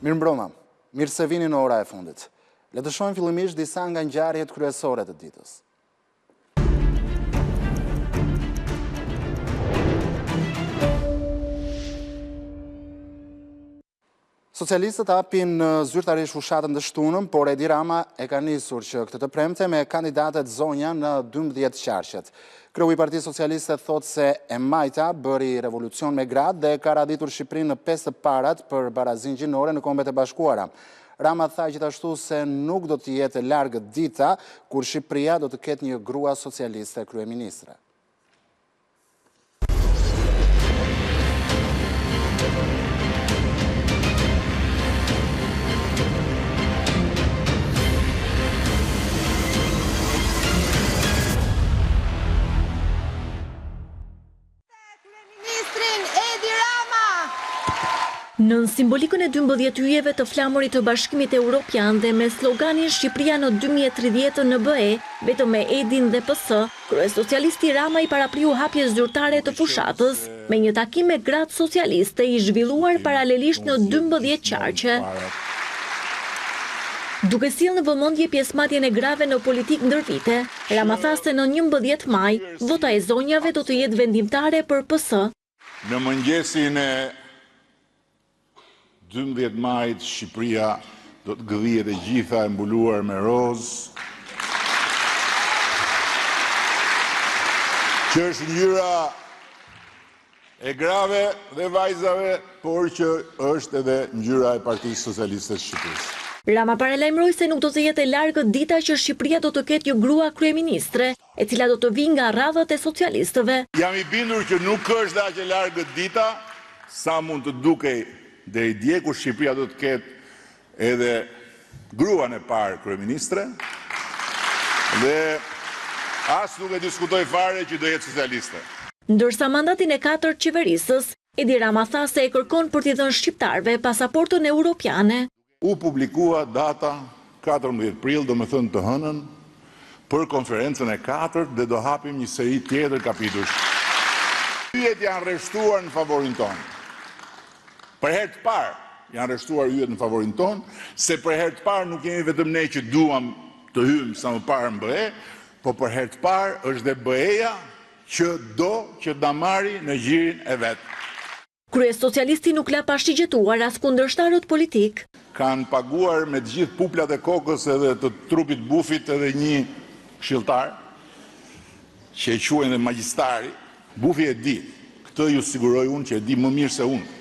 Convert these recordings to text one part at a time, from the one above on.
Mirëmbrëma, mirë se vini në ora e fundit. Le të shohim fillimisht disa nga ngjarjet kryesore të ditës. Socialistët hapin zyrtarisht fushatën të shtunën, por Edi Rama e ka nisur që këtë të premte me kandidatet zonja në 12 qarqet. Kreu i Partisë Socialiste thotë se e majta bëri revolucion me gratë dhe ka radhitur Shqipërinë në 5 të parat për barazinë gjinore në Kombet e Bashkuara. Rama tha gjithashtu se nuk do të jetë e largët dita kur Shqipëria do të ketë një grua socialiste kryeministre. Kryeministrin Edi Rama! Nën simbolikën e 12 yjeve të flamurit të Bashkimit Europian dhe me sloganin Shqipëria në 2030 në BE, vetëm me Edin dhe PS, kryesocialisti Rama i parapriu hapjes zyrtare të fushatës me një takim me gratë socialiste i zhvilluar paralelisht në 12 qarqe. Duke sjellë në vëmendje pjesëmarrjen e grave në politikë ndër vite, Rama tha se në 11 maj, vota e zonjave do të jetë vendimtare për PS. Në mëngjesin e 12 majit Shqipëria do të gdhihet e gjitha e mbuluar me rozë, që është ngjyra e grave dhe vajzave, por që është edhe ngjyra e Partisë Socialiste të Shqipërisë. Rama paralajmëroi se nuk do të jetë e largët dita që Shqipëria do të ketë një grua kryeministre, e cila do të vijë nga radhët e socialistëve. Jam i bindur që nuk është dhe aq e largët dita, sa mund të dukej deri dje, kur Shqipëria do të ketë edhe gruan e parë kryeministre dhe as nuk e diskutoj fare që do jetë socialiste. Ndërsa mandatin e katërt qeverisës, Edi Rama tha se e kërkon për t'i dhënë shqiptarëve pasaportën europiane. U publikua data 14 prill, domethënë të hënën, për konferencën e katërt dhe do hapim një seri tjetër kapitujsh. Yjet janë rreshtuar në favorin tonë. Për herë të parë janë rreshtuar yjet në favorin tonë, se për herë të parë nuk jemi vetëm ne që duam të hyjmë sa më parë në BE, po për herë të parë është dhe BE-ja që do që të na marri në gjirin e vet. Kryesocialisti nuk la pa shigjetuar as kundërshtarët politikë. Kanë paguar me të gjithë puplat e kokës edhe të trupit bufit edhe një këshilltar, që e quajnë dhe magjistari, Bufi e di, këtë ju siguroj unë që e di më mirë se unë.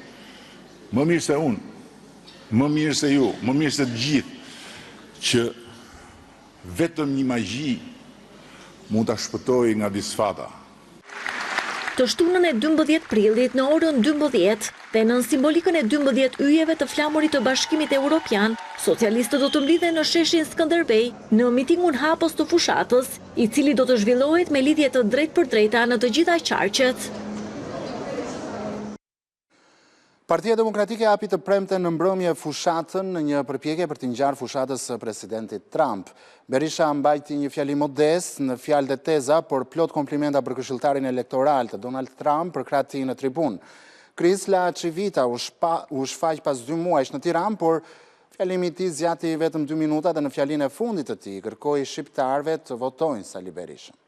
Më mirë se unë, më mirë se ju, më mirë se të gjithë, që vetëm një magji mund ta shpëtojë nga disfata. Të shtunën e 12 prillit në orën 12 dhe nën simbolikën e 12 yjeve të flamurit të Bashkimit Europian, socialistët do të mblidhen në sheshin Skënderbej në mitingun hapës të fushatës, i cili do të zhvillohet me lidhje të drejtpërdrejta në të gjitha qarqet. Partia Demokratike hapi të premten në mbrëmje fushatën në një përpjekje për t'i ngjarë fushatës së presidentit Trump. Berisha mbajti një fjalim modest në fjalë dhe teza, por plot komplimenta për këshilltarin elektoral të Donald Trump përkrah tij në tribunë. Chris LaCivita u shfaq pas dy muajsh në Tiranë, por fjalimi i tij zgjati vetëm dy minuta dhe në fjalinë e fundit të tij kërkoi shqiptarëve të votojnë Sali Berishën.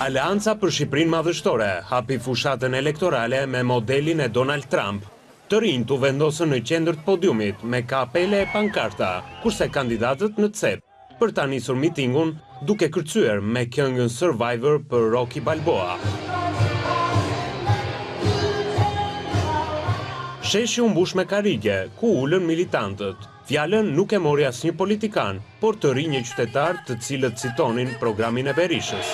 Aleanca për Shqipërinë Madhështore hapi fushatën elektorale me modelin e Donald Trump. Të rinjtë u vendosën në qendër të podiumit me kapele e pankarta, kurse kandidatët në cep, për ta nisur mitingun duke kërcyer me këngën Survivor për Rocky Balboa. Sheshi u mbush me karrige, ku u ulën militantët. Fjalën nuk e mori asnjë politikan, por të rinj e qytetarë të cilët citonin programin e Berishës.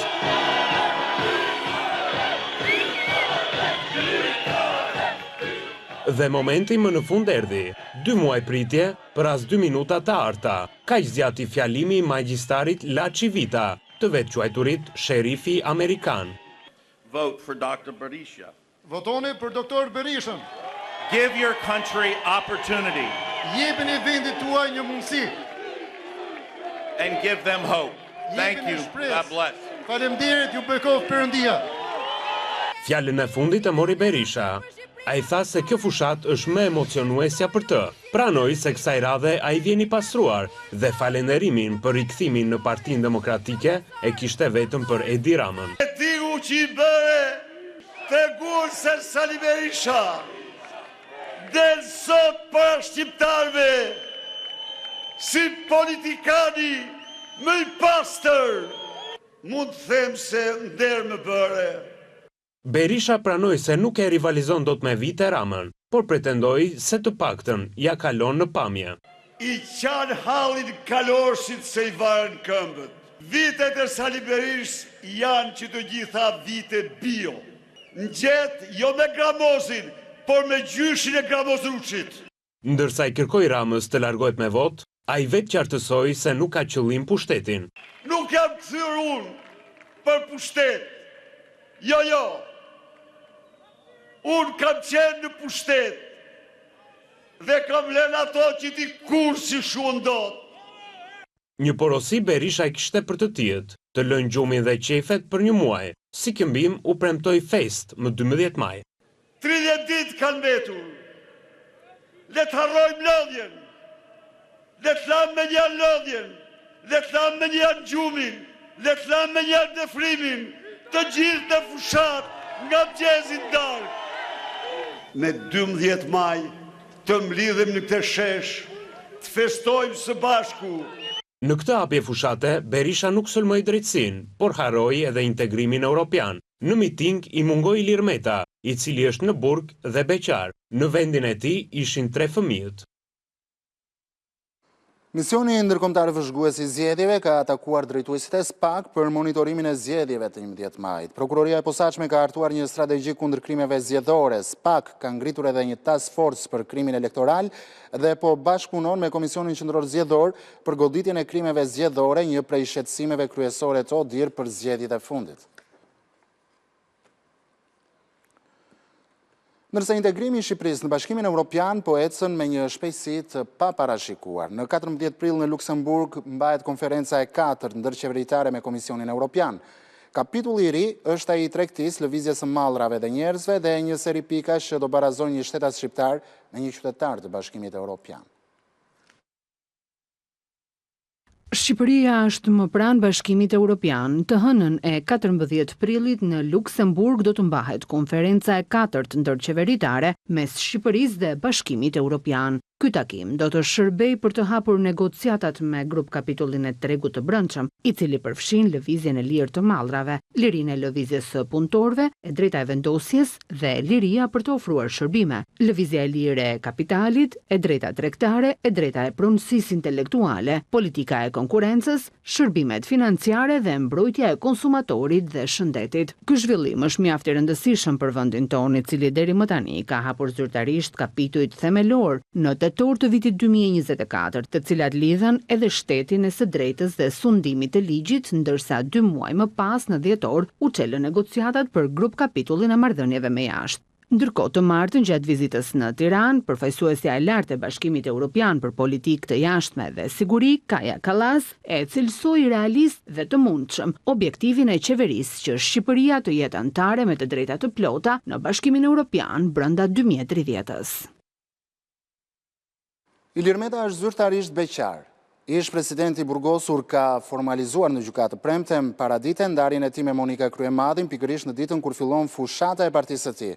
Dhe momenti më në fund erdhi. Dy muaj pritje, për as dy minuta të arta. Kaq zgjati fjalimi i magjistarit LaCivita, të vetëquajturit sherifi amerikan. Vote for Dr. Berisha. Votoni për Doktor Berishën. Give your country opportunity. Jepini vendit tuaj një mundësi. And give them hope. Thank you. God bless. Faleminderit, ju bekoftë Perëndia. Fjalën e fundit e mori Berisha. Ai tha se kjo fushatë është më emocionuesja për të. Pranoi se kësaj radhe ai vjen i pastruar dhe falenderimin për rikthimin në Partinë Demokratike e kishte vetëm për Edi Ramën. Vetingu që i bëre tregon se Sali Berisha del sot para shqiptarëve si politikani më i pastër. Mund të them se nder më bëre. Berisha pranoi se nuk e rivalizon dot me vite Ramën, por pretendoi se të paktën ia kalon në pamje. I qan hallin kaloshit se i varen këmbët. Vitet e Sali Berishës janë që të gjitha vite bio. Ngjet jo me Gramozin, por me gjyshin e Gramoz Ruçit. Ndërsa i kërkoi Ramës të largohet me votë, ai vetë qartësoi se nuk ka qëllim pushtetin. Nuk jam kthyer unë për pushtet. Jo, jo. Unë kam qenë në pushtet dhe kam lënë ato që ti kurrë s'i shuan dot. Një porosi Berisha e kishte për të tijët, të lënë gjumin dhe qejfet për një muaj. Si këmbim u premtoi festë më 12 maj. 30 ditë kanë mbetur. Le të harrojmë lodhjen. Le të lamë mënjanë lodhjen. Le të lamë mënjanë gjumin. Le të lamë mënjanë dëfrimin. Të gjithë në fushatë nga mëngjesi në darkë. Me 12 maj të mblidhemi në këtë shesh, të festojmë së bashku. Në këtë hapje fushate, Berisha nuk sulmoi drejtësinë, por harroi edhe integrimin europian. Në miting i mungoi Ilir Meta, i cili është në burg dhe beqar. Në vendin e tij ishin tre fëmijët. Misioni ndërkombëtar vëzhgues i zgjedhjeve ka takuar drejtuesit e SPAK për monitorimin e zgjedhjeve të 11 majit. Prokuroria e Posaçme ka hartuar një strategji kundër krimeve zgjedhore. SPAK ka ngritur edhe një task force për krimin elektoral dhe po bashkëpunon me Komisionin Qendror Zgjedhor për goditjen e krimeve zgjedhore, një prej shqetësimeve kryesore të ODIHR për zgjedhjet e fundit. Ndërsa integrimi i Shqipërisë në Bashkimin Evropian po ecën me një shpejtësi të paparashikuar. Në 14 prill në Luksemburg mbahet konferenca e katërt ndërqeveritare me Komisionin Evropian. Kapitulli i ri është ai i tregtisë, lëvizjes së mallrave dhe njerëzve dhe një seri pikash që do barazojnë një shtetas shqiptar me një qytetar të Bashkimit Evropian. Shqipëria është më pranë Bashkimit Europian. Të hënën e 14 prillit në Luksemburg do të mbahet konferenca e katërt ndërqeveritare mes Shqipërisë dhe Bashkimit Europian. Ky takim do të shërbejë për të hapur negociatat me grup kapitullin e tregut të brendshëm, i cili përfshin lëvizjen e lirë të mallrave, lirinë e lëvizjes së punëtorëve, e drejta e vendosjes dhe liria për të ofruar shërbime, lëvizja e lirë e kapitalit, e drejta tregtare, e drejta e pronësisë intelektuale, politika e konkurrencës, shërbimet financiare dhe mbrojtja e konsumatorit dhe shëndetit. Ky zhvillim është mjaft i rëndësishëm për vendin tonë, i cili deri më tani ka hapur zyrtarisht kapitujt themelor në tetor të vitit 2024, të cilat lidhen edhe shtetin e së drejtës dhe sundimit të ligjit, ndërsa dy muaj më pas në dhjetor u çelën negociatat për grup kapitullin e marrëdhënieve me jashtë. Ndërkohë, të martën gjatë vizitës në Tiranë, përfaqësuesja e lartë e Bashkimit Evropian për politikë të jashtme dhe siguri, Kaja Kallas, e cilësoi realist dhe të mundshëm objektivin e qeverisë që Shqipëria të jetë anëtare me të drejta të plota në Bashkimin Evropian brenda 2030-ës. Ilir Meta është zyrtarisht beqar. Ish presidenti i burgosur ka formalizuar në gjykatë të premten paradite ndarjen e tij me Monika Kryemadhin pikërisht në ditën kur fillon fushata e partisë së tij.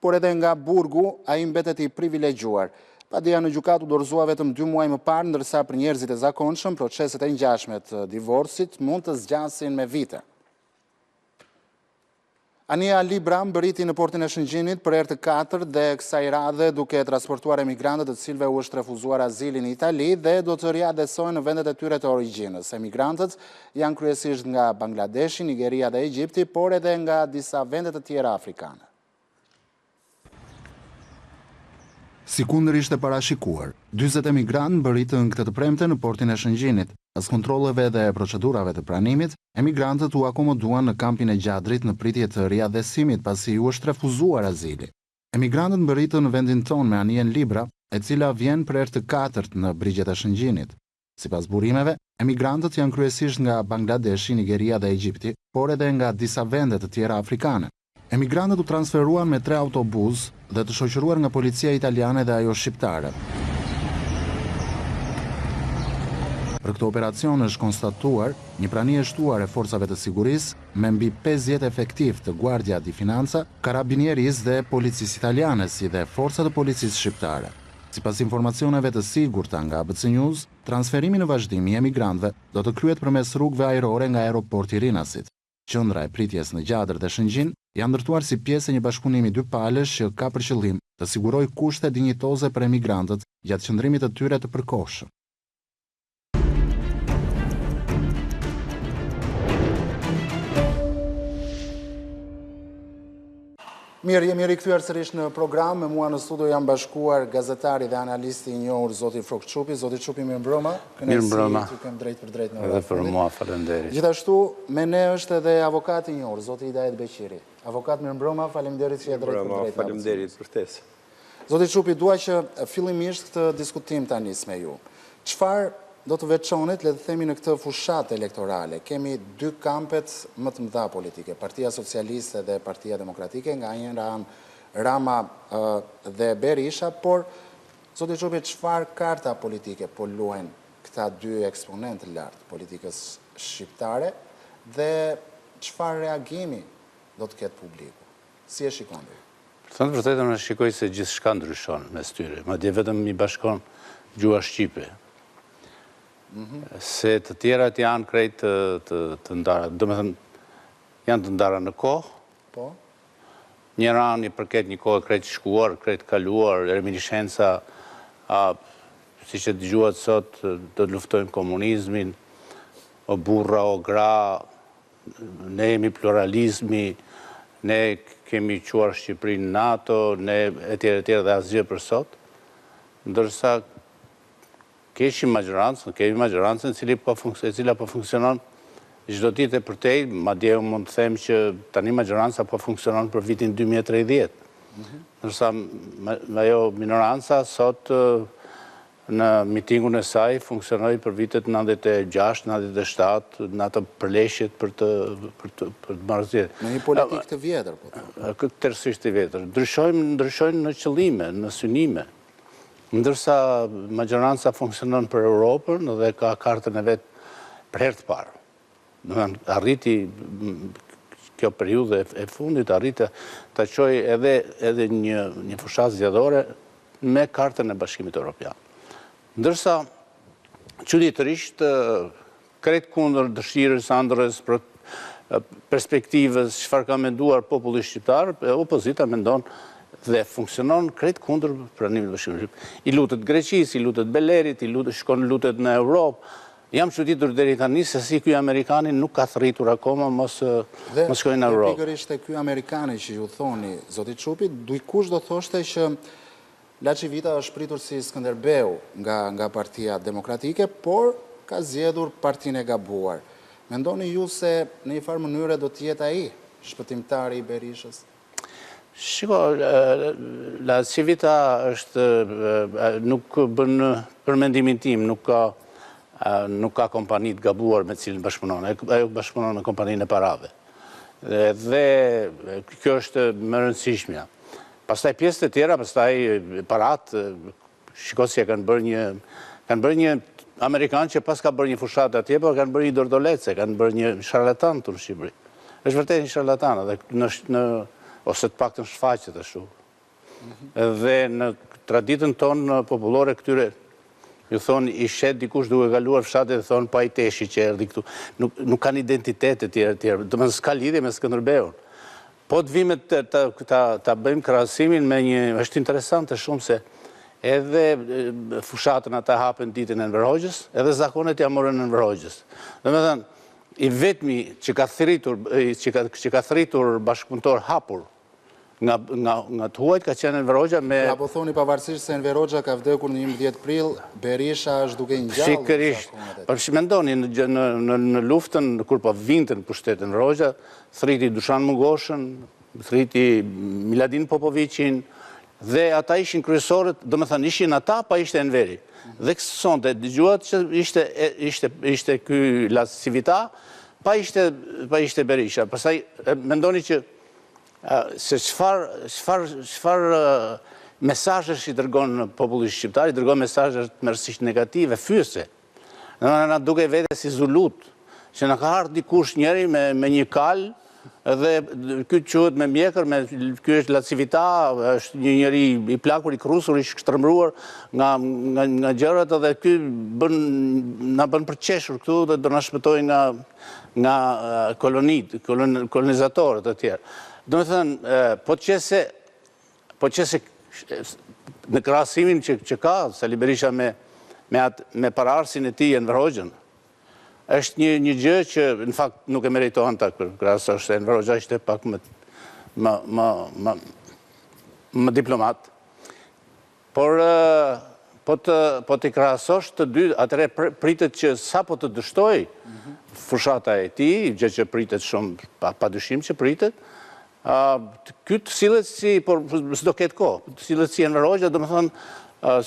Por edhe nga burgu, ai mbetet i privilegjuar. Padia në gjykatë u dorëzua vetëm 2 muaj më parë, ndërsa për njerëzit e zakonshëm, proceset e ngjashme të divorcit mund të zgjasin me vite. Anija Libra mbërriti në portin e Shëngjinit për herë të katërt dhe kësaj radhe duke transportuar emigrantët të cilëve u është refuzuar azili në Itali dhe do të riatdhesohen në vendet e tyre të origjinës. Emigrantët janë kryesisht nga Bangladeshi, Nigeria dhe Egjipti, por edhe nga disa vende të tjera afrikane. Sikundër ishte parashikuar, 40 emigrantë mbërritën këtë të premte në portin e Shëngjinit. Pas kontrolleve dhe procedurave të pranimit, emigrantët u akomoduan në kampin e Gjadrit në pritje të riatdhesimit pasi u është refuzuar azili. Emigrantët mbërritën në vendin tonë me anijen Libra, e cila vjen për herë të katërt në brigjet e Shëngjinit. Sipas burimeve, emigrantët janë kryesisht nga Bangladeshi, Nigeria dhe Egjipti, por edhe nga disa vende të tjera afrikane. Emigrantët u transferuan me tre autobuzë dhe të shoqëruar nga policia italiane dhe ajo shqiptare. Për këtë operacion është konstatuar një prani e shtuar e forcave të sigurisë me mbi 50 efektivë të Guardia di Finanza, Karabinierisë dhe Policisë Italiane, si dhe forca të Policisë Shqiptare. Sipas informacioneve të sigurta nga ABC News, transferimi në vazhdim i emigrantëve do të kryhet përmes rrugëve ajrore nga aeroporti i Rinasit. Qendra e pritjes në Gjadër dhe Shëngjin janë ndërtuar si pjesë e një bashkëpunimi dypalësh që ka për qëllim të sigurojë kushte dinjitoze për emigrantët gjatë qëndrimit të tyre të përkohshëm. Mirë, jemi rikthyer sërish në program. Me mua në studio janë bashkuar gazetari dhe analisti i njohur zoti Frrok Çupi. Zoti Çupi, mirëmbrëma. Mirëmbrëma. Kënaqësi t'ju kem drejtpërdrejt në Edhe për mua, faleminderit. Gjithashtu, me ne është edhe avokati i njohur, zoti Idajet Beqiri. Avokat, mirëmbrëma, faleminderit që je drejtpërdrejt. Mirëmbrëma, faleminderit për ftesë. Zoti Çupi, dua që fillimisht këtë diskutim ta nis me ju. Çfarë do të veçonit, le të themi në këtë fushatë elektorale? Kemi dy kampet më të mëdha politike, Partia Socialiste dhe Partia Demokratike, nga njëra anë Rama dhe Berisha, por zoti Çupi, çfarë karta politike po luajnë këta dy eksponentë të lartë të politikës shqiptare dhe çfarë reagimi do të ketë publiku? Si e shikoni ju? Për të thënë të vërtetën, unë shikoj se gjithçka ndryshon mes tyre, madje vetëm i bashkon gjuha shqipe. Mhm. Se të tjerat janë krejt të, të, të ndara. Domethënë, janë të ndara në kohë. Po. Njëra anë i përket një kohe krejt të shkuar, krejt të kaluar, reminishenca, a, siç e dëgjuat sot, do të luftojmë komunizmin, o burra, o gra, Ne jemi pluralizmi, ne kemi çuar Shqipërinë në NATO, ne etj etj dhe asgjë për sot. Ndërsa kishim maxhorancën, kemi maxhorancën e cili po e cila po funksionon çdo ditë e përtej, madje unë mund të them që tani maxhoranca po funksionon për vitin 2030. Mhm. Ndërsa ajo minoranca sot Në mitingun e saj funksionoi për vitet 96, 97, në ato përleshjet për të për të për të marrë zgjedhjet. Në një politikë të vjetër, po thua. Tërësisht të vjetër. Ndryshojmë, ndryshojnë në qëllime, në synime. Ndërsa maxhoranca funksionon për Europën dhe ka kartën e vet për herë të parë. Domethënë, arriti kjo periudhë e fundit, arriti ta çojë edhe, edhe një, një fushatë zgjedhore me kartën e Bashkimit Europian. Ndërsa, çuditërisht, krejt kundër dëshirës, ëndrrës, për perspektivës, çfarë ka menduar populli shqiptar, opozita mendon dhe funksionon krejt kundër pranimit të Bashkimit Europian. I lutet Greqisë, i lutet Belerit, i lutet, shkon lutet në Europë, Jam çuditur deri tani se si ky amerikani nuk ka thërritur akoma mos mos shkojë në Europë. Dhe pikërisht te ky amerikani që ju thoni, zoti Çupi, dikush do thoshte që LaCivita është pritur si Skënderbeu nga nga Partia Demokratike, por ka zgjedhur partinë e gabuar. Mendoni ju se në një farë mënyre do të jetë ai shpëtimtari i Berishës? Shiko, LaCivita është, nuk bën, për mendimin tim, nuk ka, nuk ka kompani të gabuar me të cilën bashkëpunon. Ajo bashkëpunon me kompaninë e parave. Dhe kjo është më e rëndësishmja. Pastaj pjesët e tjera, pastaj paratë, Shiko si e kanë bërë një, kanë bërë një amerikan që paska bërë një fushatë atje, por kanë bërë një dordolec, kanë bërë një sharlatan këtu në Shqipëri. Është vërtet një sharlatan edhe në, në ose të paktën shfaqet ashtu. Mhm. Dhe në traditën tonë popullore këtyre ju thonë i sheh dikush duke kaluar fshatit dhe thonë po ai teshi që erdhi këtu. Nuk nuk kanë identitet e tjera e tjera. Domethënë s'ka lidhje me Skënderbeun. Po të vime të ta ta ta bëjmë krahasimin me një është interesante shumë se edhe fushatën ata hapën ditën e Enver Hoxhës, edhe zakonet ia morën Enver Hoxhës. Domethënë, i vetmi që ka thirritur që ka që ka thirritur bashkëpunëtor hapur nga nga nga të huajt ka qenë Enver Hoxha me Pra po thoni pavarësisht se Enver Hoxha ka vdekur në 11 prill, Berisha është duke ngjallur Pikërisht. zakonet e tij. Po mendoni në në në në luftën kur po vinte në pushtet Enver Hoxha, Thriti Dushan Mugoshën, thriti Miladin Popoviqin, dhe ata ishin kryesorët, domethënë ishin ata pa ishte Enveri. Dhe sonte dëgjuat që ishte ishte ishte ky LaCivita, pa ishte pa ishte Berisha. Pastaj mendoni që. Se çfarë çfarë çfarë mesazhesh i dërgon populli shqiptar, i dërgon mesazhe tmerrësisht negative, fyese. Na na dukej vetja si zulut, që na ka ardhur dikush njëri me me një kalë dhe ky quhet me mjekër, me ky është LaCivita, është një njeri i plakur, i krrusur, i shtrembëruar nga nga nga gjërat dhe ky bën na bën për qeshur këtu dhe do na shpëtojë nga nga kolonitë, kolonizatorët e tjerë. Domethënë, po të qe se Po qe se në krahasimin që, që ka Sali Berisha me, me, atë, me paraardhësin e tij Enver Hoxhën, është një, një gjë që në fakt nuk e meriton ta krahasosh, se Enver Hoxha ishte pak më, më, më, më, më diplomat. Por po të po t'i krahasosh të dy, atëherë pritet që sapo të dështojë fushata e tij, gjë që pritet shumë, pa, pa dyshim që pritet, ky të sillet si, por s'do ketë kohë, të sillet si Enver Hoxha, domethënë,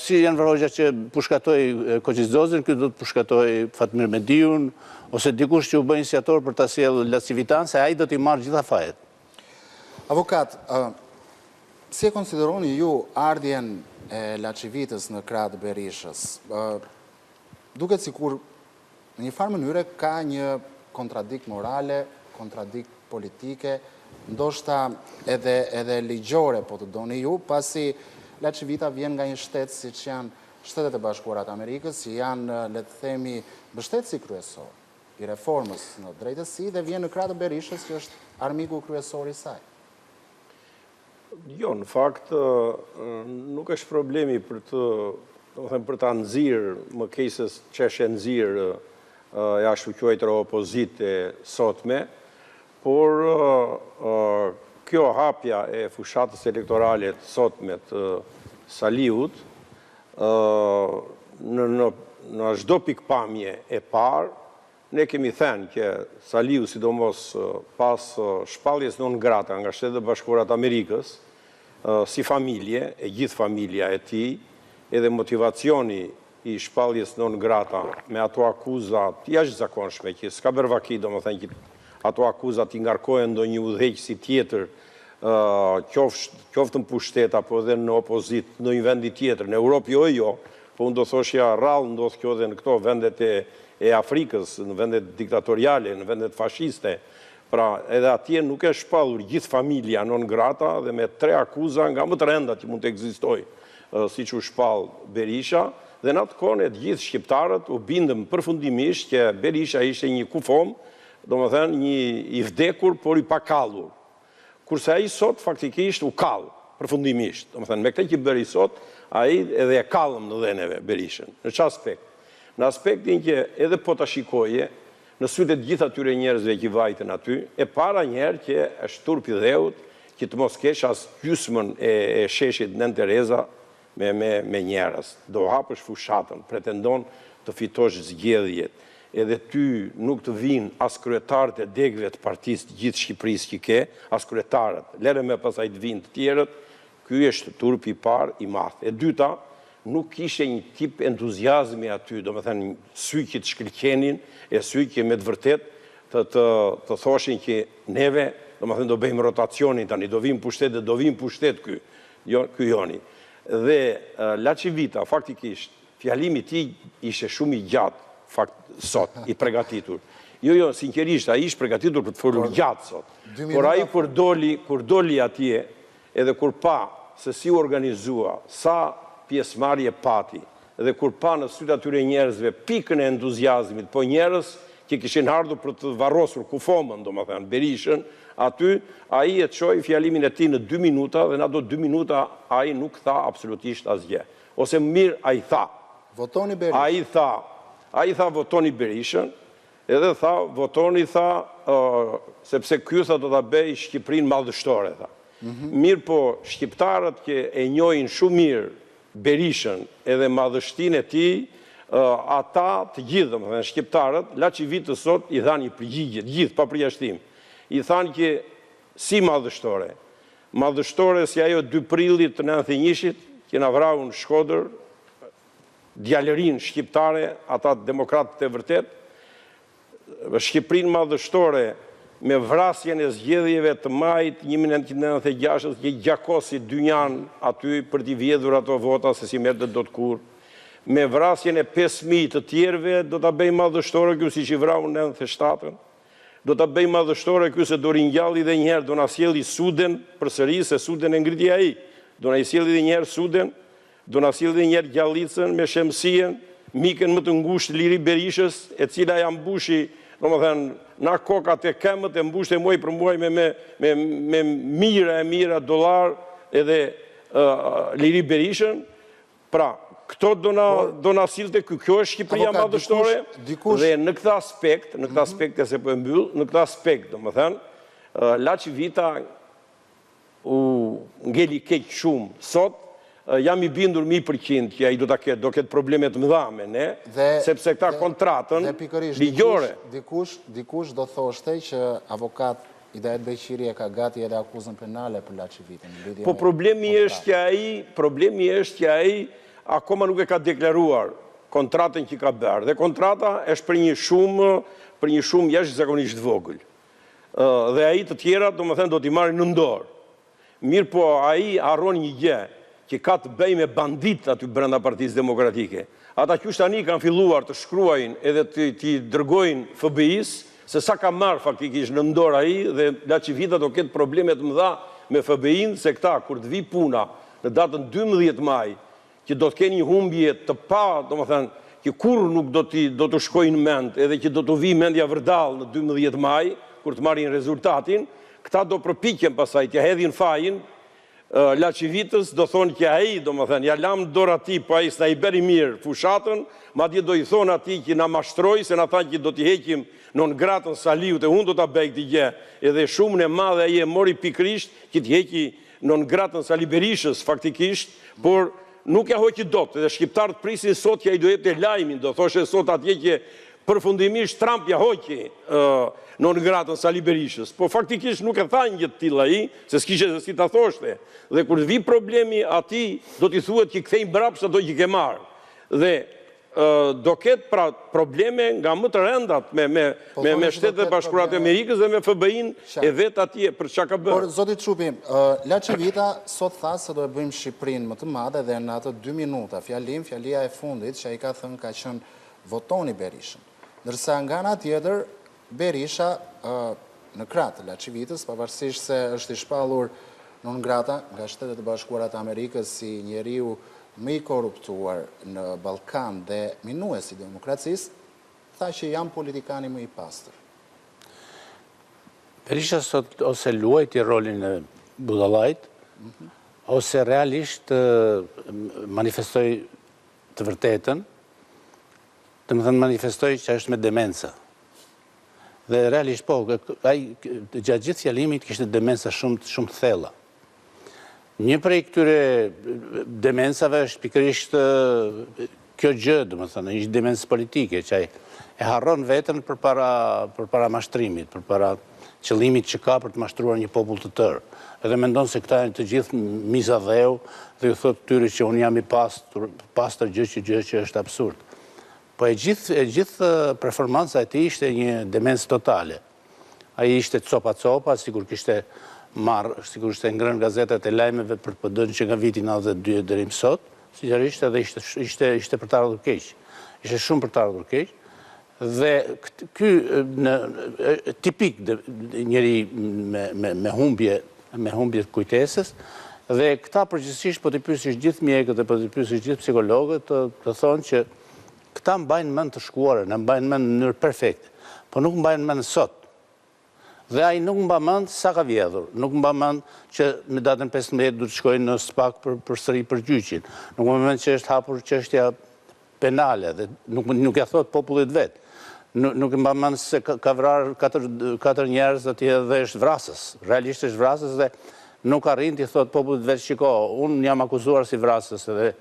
si Enver Hoxha që pushkatoi Koçi Xhoxhën, ky do të pushkatojë Fatmir Mediun, ose dikush që u bë iniciator për ta sjellë LaCivitan, se ai do t'i marrë gjitha fajet. Avokat, si e konsideroni ju ardhjen e LaCivitës në krah të Berishës? Duket sikur në një farë mënyre ka një kontradiktë morale, kontradiktë politike, ndoshta edhe edhe ligjore po të doni ju, pasi LaCivita vjen nga një shtet siç janë Shtetet e Bashkuara të Amerikës, që janë, le të themi, mbështetësi kryesor i reformës në drejtësi dhe vjen në krah të Berishës që është armiku kryesor i saj. Jo, në fakt nuk është problemi për të, domethënë për ta nxirë më keq se ç'është e nxirë e ashtuquajtura opozitë e sotme, por kjo hapja e fushatës elektorale të sotme të Saliut në në në çdo pikëpamje e parë, ne kemi thënë që Saliu sidomos pas shpalljes non grata nga Shtetet e Bashkuara të Amerikës, si familje, e gjithë familja e tij, edhe motivacioni i shpalljes non grata me ato akuza të jashtëzakonshme që s'ka bërë vaki domethënë që ato akuza t'i ngarkohen ndonjë udhëheqësi tjetër qoftë qoftë në pushtet apo edhe në opozitë ndonjë vendi tjetër në Europë jo e jo po unë do thoshja rrallë ndodh kjo edhe në këto vendet e e Afrikës në vendet diktatoriale në vendet fashiste pra edhe atje nuk është shpallur gjithë familja non grata dhe me tre akuza nga më të rëndat që mund të ekzistojë siç u shpall Berisha, dhe në atë kohë ne të gjithë shqiptarët u bindëm përfundimisht që Berisha ishte një kufomë, domethënë një i vdekur, por i pakallur. Kurse ai sot faktikisht u kall, përfundimisht. Domethënë me këtë që bëri sot, ai edhe e kallëm në dhe neve Berishën. Në ç'aspekt? Në aspektin që edhe po ta shikoje, në sytë e të gjithë atyre njerëzve që vajtën aty, e para njëherë që është turp i dheut që të mos kesh as gjysmën e e sheshit Nënë Tereza me me me njerëz. Do hapësh fushatën, pretendon të fitosh zgjedhjet, edhe ty nuk të vijnë as kryetarët e degëve të partisë të gjithë Shqipërisë që ke, as kryetarët, lëre më pastaj të vijnë të tjerët, Ky është turpi i parë i madh. E dyta, nuk kishte një tip entuziazmi aty, domethënë sy që të shkëlqenin e sy që me të vërtetë të të të thoshin që neve, domethënë do bëjmë rotacionin tani, do vijmë pushtet dhe do vijmë pushtet ky, jo ky joni. Dhe LaCivita faktikisht fjalimi i tij ishte shumë i gjatë fakt sot, i pregatitur. Jo, jo, sinqerisht, ai ishte pregatitur për të folur gjatë sot. Por ai kur doli, kur doli atje, Edhe kur pa se si u organizua, sa pjesëmarrje pati, dhe kur pa në sytë atyre njerëzve pikën e entuziazmit, po njerëz që kishin ardhur për të varrosur kufomën, domethënë Berishën, aty, ai e çoi fjalimin e tij në dy minuta dhe në ato dy minuta ai nuk tha absolutisht asgjë. Ose më mirë ai tha. Votoni Berishën. Ai tha, ai tha votoni Berishën, Edhe tha, votoni tha, sepse ky tha do ta bëjë Shqipërinë madhështore tha. Mirëpo shqiptarët që e njohin shumë mirë Berishën edhe madhështinë e tij, ata të gjithë domethënë shqiptarët, LaCivitës sot i dhanë një përgjigje, të gjithë pa përjashtim. I thanë që si madhështore? Madhështore si ajo 2 prillit të 91-shit që na vrau në Shkodër, djalërinë shqiptare, ata demokratët e vërtetë, Shqipërinë madhështore. me vrasjen e zgjedhjeve të majit 1996-ës që gjakosi dynjanë aty për t'i vjedhur ato vota se s'i merrte dot kurrë. Me vrasjen e 5.000 të tjerëve do ta bëjë madhështore ky siç i vrau në 97-ën. Do ta bëjë madhështore ky se do ringjalli dhe njëherë do na sjelli Suden përsëri se Suden e ngriti ai. Do na i sjelli dhe njëherë Suden, do na sjelli dhe njëherë Gjallicën me Shemsien, mikën më të ngushtë Liri Berishës, e cila ia mbushi, domethënë, na kokat e këmbët e mbushte muaj për muaj me me me me mijëra e mijëra dollarë edhe Liri Berishën. Pra, këto do na do na sillte ky, kjo është Shqipëria madhështore dhe në këtë aspekt, në këtë mhm. aspekt e se po e mbyll, në këtë aspekt, domethënë, LaCivita u ngeli keq shumë sot, jam i bindur 100% që ai do ta ketë, do ketë probleme të mëdha me ne, sepse këta kontratën ligjore. Dikush, dikush do thoshte që avokat Idajet Beqiri e ka gati edhe akuzën penale për LaCivitën në lidhje Po problemi është që ai, problemi është që ai akoma nuk e ka deklaruar kontratën që ka bërë dhe kontrata është për një shumë, për një shumë jashtëzakonisht të vogël. Dhe ai të tjerat, domethënë do t'i marrë nën dorë. Mirëpo ai harron një gjë, që ka të bëjë me banditët aty brenda Partisë Demokratike. Ata qysh tani kanë filluar të shkruajnë edhe t'i dërgojnë FBI-së se sa ka marrë faktikisht nën dorë ai dhe LaCivita do ketë probleme të mëdha me FBI-në se këta kur të vijë puna në datën 12 maj që do të kenë një humbje të pa, domethënë, që kurrë nuk do t'i do t'u shkojë në mend, edhe që do t'u vijë mendja vërdallë në 12 maj, kur të marrin rezultatin, këta do përpiqen pastaj t'ia hedhin fajin LaCivitës, do thonë që ai, domethënë, ia lamë në dorë atij, po ai s'na i bëri mirë fushatën, madje do i thonë atij që na mashtroi, se na thanë që do t'i heqim non gratën Saliut e unë do ta bëj këtë gjë, edhe shumën e madhe ai e mori pikërisht që t'i heqi non gratën Sali Berishës faktikisht, por nuk ia hoqi dot dhe shqiptarët prisin sot që ai do jepte lajmin, do thoshe sot atje që përfundimisht Trump ia hoqi non gratën Sali Berishës, po faktikisht nuk e tha një gjë të tillë ai, se s'kishte se si ta thoshte. Dhe kur të vijë problemi atij do t'i thuhet që kthej mbrapsht ato që ke marrë. Dhe do ketë pra probleme nga më të rëndat me me po me me Shtetet e Bashkuara të Amerikës dhe me FBI-në e vet atje për çka ka bërë. Por zoti Çupi, LaCivita sot tha se do e bëjmë Shqipërinë më të madhe dhe në atë dy minuta fjalim, fjalia e fundit që ai ka thënë ka qenë votoni Berishën. Ndërsa nga ana tjetër Berisha në krah të LaCivitës, pavarësisht se është i shpallur non grata nga Shtetet e Bashkuara të Amerikës si njeriu më i korruptuar në Ballkan dhe minues i demokracisë, tha që jam politikani më i pastër. Berisha sot ose luajti rolin e budallait, ose realisht manifestoi të vërtetën, Domethënë manifestoi që është me demenca. Dhe realisht po, ai gjatë gjithë fjalimit kishte demenca shumë shumë të thella. Një prej këtyre demencave është pikërisht kjo gjë, domethënë, një demencë politike që ai e harron veten përpara përpara mashtrimit, përpara qëllimit që ka për të mashtruar një popull të tërë. Edhe mendon se këta janë të gjithë miza dheu dhe ju thotë këtyre që unë jam i pastër, pastër gjë që gjë që është absurd. Po e gjithë e gjithë performanca e tij ishte një demencë totale. Ai ishte copa copa, sikur kishte marrë, sikur ishte ngrënë gazetat e lajmeve për PD-në që nga viti 92 e deri më sot, sinqerisht edhe ishte ishte ishte për të ardhur keq. Ishte shumë për të ardhur keq. Dhe ky në tipik njeri me me me humbje me humbje të kujtesës dhe këta përgjithësisht po t'i pyesësh gjithë mjekët dhe po t'i pyesësh gjithë psikologët të, të thonë që këta mbajnë mend të shkuarën, e mbajnë mend në mënyrë perfekte, po nuk mbajnë mend sot. Dhe ai nuk mba mend sa ka vjedhur, nuk mba mend që në datën 15 duhet të shkojë në SPAK për përsëri për gjyqin, nuk mba mend që është hapur çështja penale dhe nuk nuk ia thotë popullit vet. Nuk nuk e mba mend se ka, ka vrarë katër katër njerëz atje dhe është vrasës. Realisht është vrasës dhe nuk arrin t'i thotë popullit vet shiko, unë jam akuzuar si vrasës dhe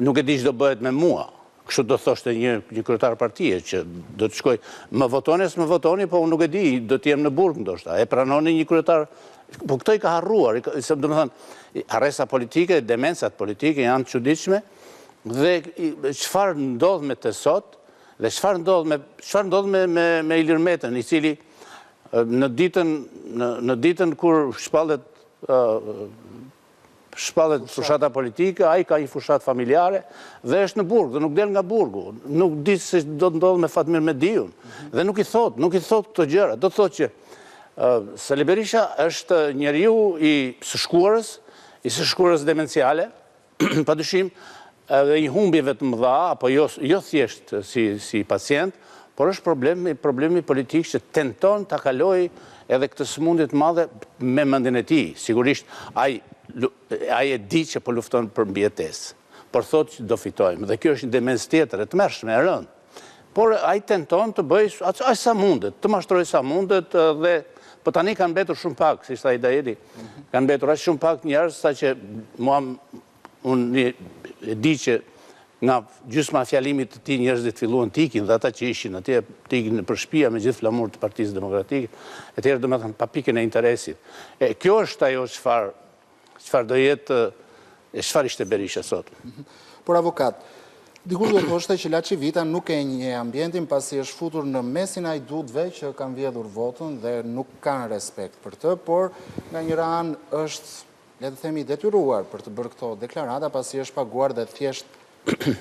nuk e di ç'do bëhet me mua. Kështu do thoshte një një kryetar partie që do të shkoj, më votoni s'më votoni, po unë nuk e di, do të jem në burg ndoshta. E pranoni një kryetar, po këto i ka harruar, se domethënë harresa politike, demencat politike janë të çuditshme, Dhe çfarë ndodh me të sot dhe çfarë ndodh me çfarë ndodh me me me Ilir Metën, i cili Në ditën në ditën kur shpallet shpallet fushata politike, ai ka një fushatë familjare dhe është në burg dhe nuk del nga burgu. Nuk di se do të ndodhë me Fatmir Mediun dhe nuk i thotë, nuk i thotë këto gjëra. Do të thotë që Sali Berisha është njeriu i së shkuarës, i së shkuarës demenciale, Pa dyshim, edhe i humbjeve të mëdha, apo jo, jo thjesht si, si pacient, por është problemi, problemi politik që tenton ta kalojë edhe këtë sëmundje të madhe me mendjen e tij. Sigurisht, ai, ai e di që po lufton për mbijetesë, por thotë që do fitojmë. Dhe kjo është një demencë tjetër, e tmerrshme, e rëndë. Por ai tenton të bëjë aq sa mundet, të mashtrojë sa mundet dhe po tani kanë mbetur shumë pak, siç tha Hidajeti, kanë mbetur aq shumë pak njerëz sa që mua unë e di që nga gjysma e fjalimit të tij njerëzit filluan të ikin dhe ata që ishin atje të ikin nëpër shtëpia me gjithë flamur të Partisë Demokratike, e tjerë domethënë pa pikën e interesit. E kjo është ajo çfarë Çfarë do jetë e çfarë ishte Berisha sot? Por avokat, dikush do thoshte që LaCivita nuk e njeh ambientin pasi është futur në mesin e hajdutëve që kanë vjedhur votën dhe nuk kanë respekt për të, por nga njëra anë është, le të themi, i detyruar për të bërë këto deklarata pasi është paguar dhe thjesht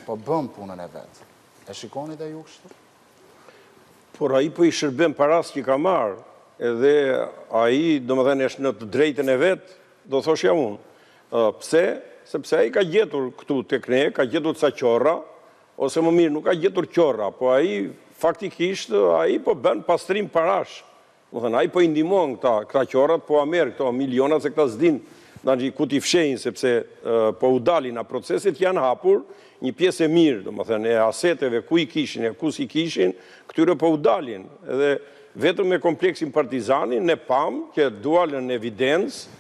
po bën punën e vet. E shikoni dhe ju kështu? Por ai po i shërben parasë që ka marrë, edhe ai, domethënë, është në të drejtën e vet, do thoshja unë. Pse? Sepse ai ka gjetur këtu tek ne, ka gjetur ca qorra, ose më mirë nuk ka gjetur qorra, po ai faktikisht ai po bën pastrim parash. Domethënë, ai po i ndihmon këta, këta qorrat, po ua merr këto milionat se këta s'dinë tani ku t'i fshehin sepse po u dalin nga proceset që janë hapur, një pjesë e mirë, domethënë, e aseteve ku i kishin e ku s'i kishin, këtyre po u dalin. Edhe vetëm me kompleksin Partizani ne pamë që dualën në evidencë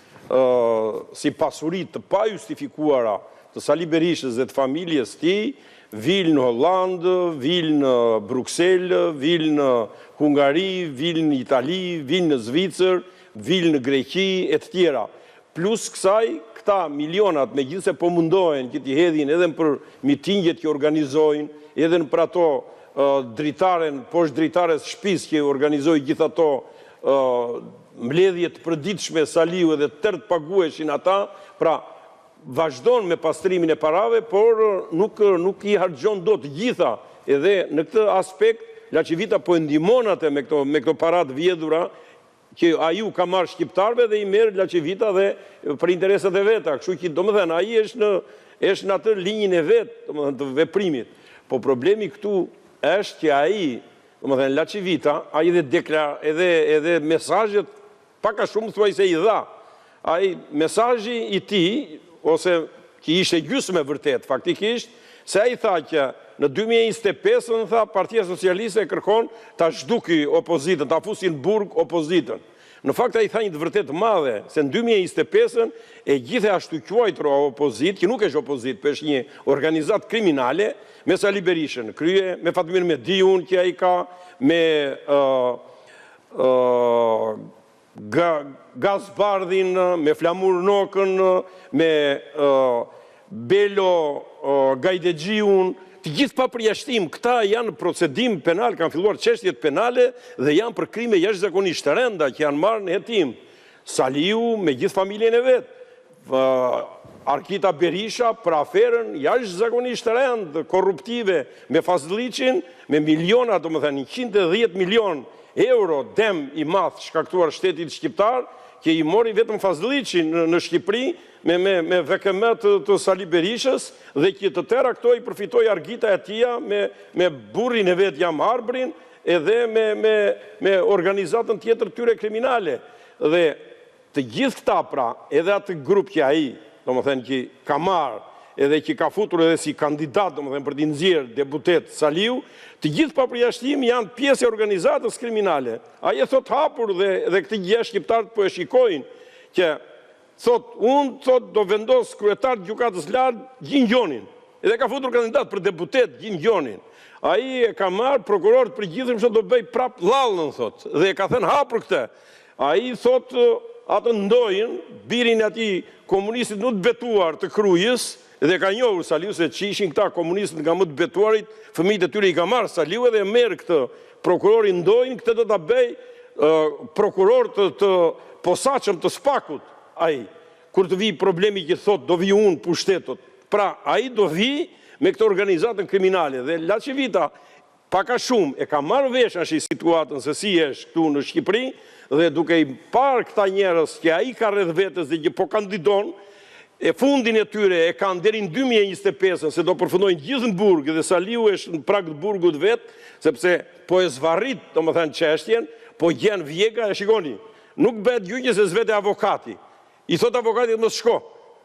si pasuri të pajustifikuara të Sali Berishës dhe të familjes tij, Vilë në Hollandë, vilë në Bruksel, vilë në Hungari, vilë në Itali, vilë në Zvicër, vilë në Greqi e të tjera. Plus kësaj, këta milionat, megjithëse po mundohen që t'i hedhin edhe nëpër mitingjet që organizojnë, edhe nëpër ato dritaren, poshtë dritares së shtëpisë që organizoi gjithë ato mbledhje të përditshme Saliu edhe tërë të paguheshin ata, pra Vazhdon me pastrimin e parave, por nuk nuk i harxhon dot të gjitha. Edhe në këtë aspekt LaCivita po e ndihmon atë me këto me këto para të vjedhura që ai u ka marrë shqiptarëve dhe i merr LaCivita dhe për interesat e veta. Kështu që domethënë ai është në është në atë linjën e vet, domethënë të veprimit. Po problemi këtu është që ai, domethënë LaCivita, ai edhe dekla edhe edhe mesazhet Pak a shumë thuajse i dha. Ai mesazhi i tij, ose që ishte gjysmë e vërtetë faktikisht, se ai tha që në 2025-ën tha Partia Socialiste kërkon ta zhduki opozitën, ta fusi në burg opozitën. Në fakt ai tha një të vërtetë të madhe, se në 2025-ën e gjithë e ashtuquajtura opozitë, që nuk është opozitë, por është një organizatë kriminale, me Sali Berishën në krye, me Fatmir Mediun që ai ka, me Gaz Bardhin, me Flamur Nokën, me Belo Gajdexhiun, të gjithë pa përjashtim, këta janë në procedim penal, kanë filluar çështjet penale dhe janë për krime jashtëzakonisht të rënda që janë marrë në hetim. Saliu me gjithë familjen e vet, Argita Berisha për aferën jashtëzakonisht të rëndë korruptive me Fazlliçin, me miliona, domethënë 110 milion euro dëm i madh shkaktuar shtetit shqiptar, që i mori vetëm Fazlliçi në Shqipëri me me me VKM të, të Sali Berishës dhe që të tëra këto i përfitoi Argita e tija me me burrin e vet Jamarbrin edhe me me me organizatën tjetër tyre kriminale. Dhe Të gjithë këta pra, edhe atë grup që ai, domethënë që ka marrë, edhe që ka futur edhe si kandidat, domethënë për t'i nxjerrë deputet Saliu, të gjithë pa përjashtim janë pjesë e organizatës kriminale. Ai e thotë hapur dhe dhe këtë gjë shqiptarët po e shikojnë që thotë unë thotë do vendos kryetar të Gjykatës Lartë Gjin Gjonin. Edhe ka futur kandidat për deputet Gjin Gjonin. Ai e ka marrë prokuror të përgjithshëm se do bëj prap Llallën thotë dhe e ka thënë hapur këtë. Ai thotë atë Ndojën, birin e atij komunistit më të betuar të Krujës, dhe e ka njohur Saliu se ç'ishin këta komunistët nga më të betuarit, fëmijët e tyre i ka marrë Saliu edhe e merr këtë prokurorin Ndojën, këtë do ta bëj. prokuror të, të posaçëm të SPAK-ut, ai, kur të vijë problemi që thotë do vij unë pushtet. Pra, ai do vijë me këtë organizatën kriminale dhe LaCivita Pak a shumë e ka marrë vesh tashi situatën se si është këtu në Shqipëri dhe duke i parë këta njerëz që ai ka rreth vetes dhe që po kandidon, e fundin e tyre e kanë deri në 2025-ën se do përfundojnë gjithë në burg dhe Saliu është në prag të burgut vetë, sepse po e zvarrit, domethënë çështjen, po gjen vjega e shikoni, nuk bëhet gjyqi se s'vete avokati. I thotë avokatit mos shko,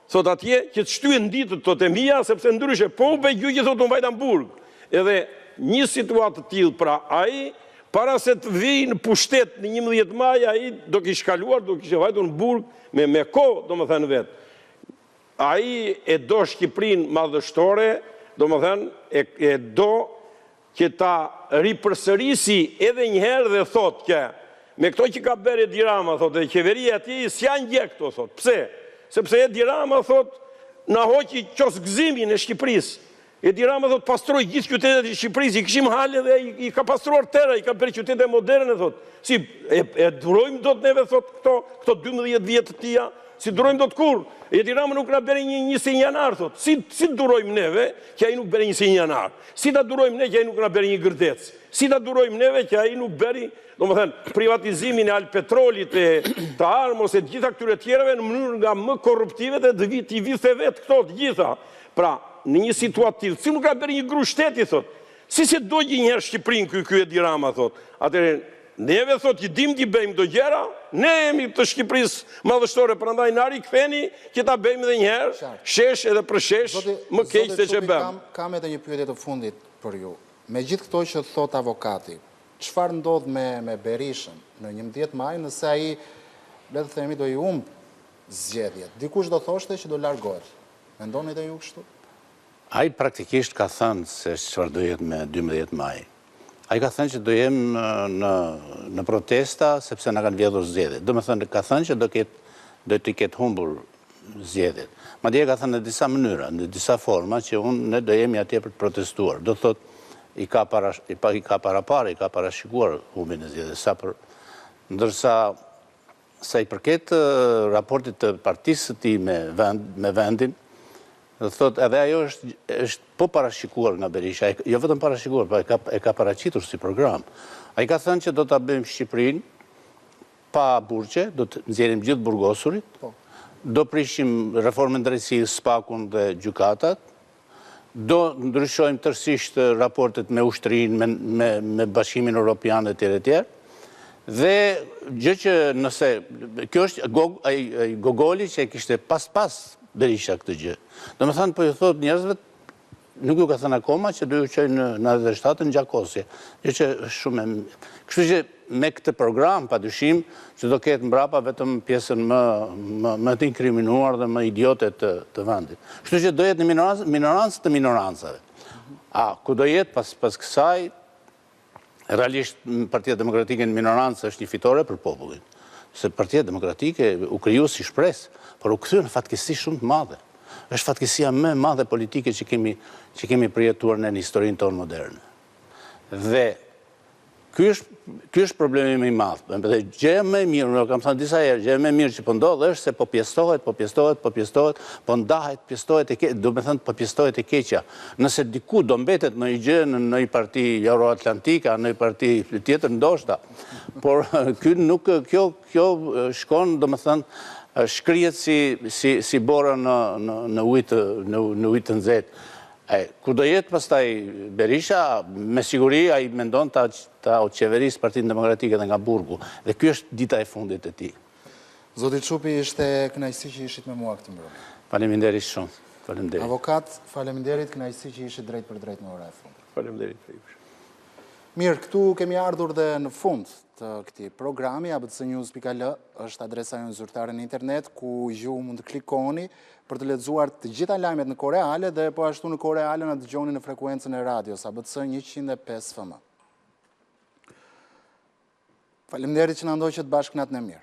thotë atje, që të shtyhen ditët thotë e mia, sepse ndryshe po u bë gjyqi thotë unë vajta në burg. Edhe një situatë të tillë pra ai para se të vijë në pushtet në 11 maj ai do kish kaluar, do kishte vajtur në burg me me kohë, domethënë vetë. Ai e do Shqipërinë madhështore, domethënë e e do që ta ripërsërisi edhe një herë dhe thotë që me këto që ka bërë Edi Rama thotë dhe qeveria e tij s'janë gjë këto thotë. Pse? Sepse Edi Rama thotë na hoqi qoskgëzimin e Shqipërisë. Edi Rama thotë pastroi gjithë qytetet e Shqipërisë, i kishim hale dhe i, i ka pastruar tëra, i ka bërë qytete moderne thotë. Si e, e durojmë dot neve thotë këto këto 12 vjet të tija? S'i durojmë dot kurrë. Edi Rama nuk na bëri një 21 janar thotë. Si si durojmë neve që ai nuk bëri 21 janar? Si ta durojmë ne që ai nuk na bëri një Gërdec? Si ta durojmë neve që ai nuk bëri, domethënë, privatizimin e Albpetrolit e të Armos e të gjitha këtyre tjerave në mënyrë nga më korruptive dhe të t'i vidhte vetë këto të gjitha. Pra, në një situatë të tillë, si nuk na bëri një grusht shteti thotë. Si s'e dogji një herë Shqipërinë ky ky Edi Rama thotë. Atëherë Neve thotë që dimë t'i bëjmë këto gjëra, ne jemi të Shqipërisë madhështore, prandaj na riktheni që ta bëjmë edhe një herë, shesh edhe përshesh, më keq se ç'e bëmë. Kam, kam edhe një pyetje të fundit për ju. Me gjithë këto që thotë avokati, çfarë ndodh me me Berishën në 11 maj nëse ai, le të themi, do i humb zgjedhjet? Dikush do thoshte që do largohet. Mendoni edhe ju kështu? Ai praktikisht ka thënë se çfarë do jetë me 12 maj. Ai ka thënë që do jem në në protesta sepse na kanë vjedhur zgjedhjet. Domethënë ka thënë që do ketë do t'i ketë humbur zgjedhjet. Madje e ka thënë në disa mënyra, në disa forma që unë ne do jemi atje për të protestuar. Do të thotë i ka para i, pa, i ka paraparë, i ka parashikuar humbjen e zgjedhjeve sa për ndërsa sa i përket raportit të partisë së tij me vend me vendin, Do të thotë edhe ajo është është po parashikuar nga Berisha, jo vetëm parashikuar, po e ka e ka paraqitur si program. Ai ka thënë që do ta bëjmë Shqipërinë pa burgje, do të nxjerrim gjithë burgosurit, po. do prishim reformën në drejtësi, SPAK-un dhe gjykatat, do ndryshojmë tërësisht raportet me ushtrinë, me me me Bashkimin Europian etj etj. Dhe gjë që nëse kjo është Gog, ai, ai Gogoli që e kishte pas pas Berisha këtë gjë. Domethënë po ju thotë njerëzve nuk ju ka thënë akoma që do ju çojë në 97 në gjakosje. Gjë që është shumë e Kështu që me këtë program padyshim që do ketë mbrapa vetëm pjesën më më më të inkriminuar dhe më idiote të të vendit. Kështu që do jetë në minorancë, minorancë të minorancave. A ku do jetë pas pas kësaj Realisht Partia Demokratike në minorancë është një fitore për popullin, se Partia Demokratike u krijua si shpresë, por u kthye në fatkeqësi shumë të madhe. Është fatkeqësia më e madhe politike që kemi që kemi përjetuar ne në historinë tonë moderne. Dhe ky është ky është problemi më i madh. Dhe gjëja më e mirë, unë e kam thënë disa herë, gjëja më e mirë që po ndodh është se po pjestohet, po pjestohet, po pjestohet, po ndahet, pjestohet e ke, domethënë po pjestohet e keqja. Nëse diku do mbetet ndonjë gjë në ndonjë parti euroatlantike, a ndonjë parti tjetër ndoshta. Por ky nuk kjo kjo shkon, domethënë shkrihet si si si bora në në në ujë të në në ujë të nxehtë. E ku do jetë pastaj Berisha, me siguri ai mendon ta ta qeverisë Partinë Demokratike edhe nga burgu. Dhe ky është dita e fundit e tij. Zoti Çupi, ishte kënaqësi që ishit me mua këtë mbrëmje. Faleminderit shumë. Faleminderit. Avokat, faleminderit, kënaqësi që ishit drejtpërdrejt në Ora e Fundit. Faleminderit për ju. Mirë, këtu kemi ardhur dhe në fund të këtij programi, abcnews.al është adresa jonë zyrtare në internet, ku ju mund të klikoni për të lexuar të gjitha lajmet në kohë reale dhe po ashtu në kohë reale na dëgjoni në frekuencën e radios, ABC 105 FM. Faleminderit që na ndoqët bashkë natën e mirë.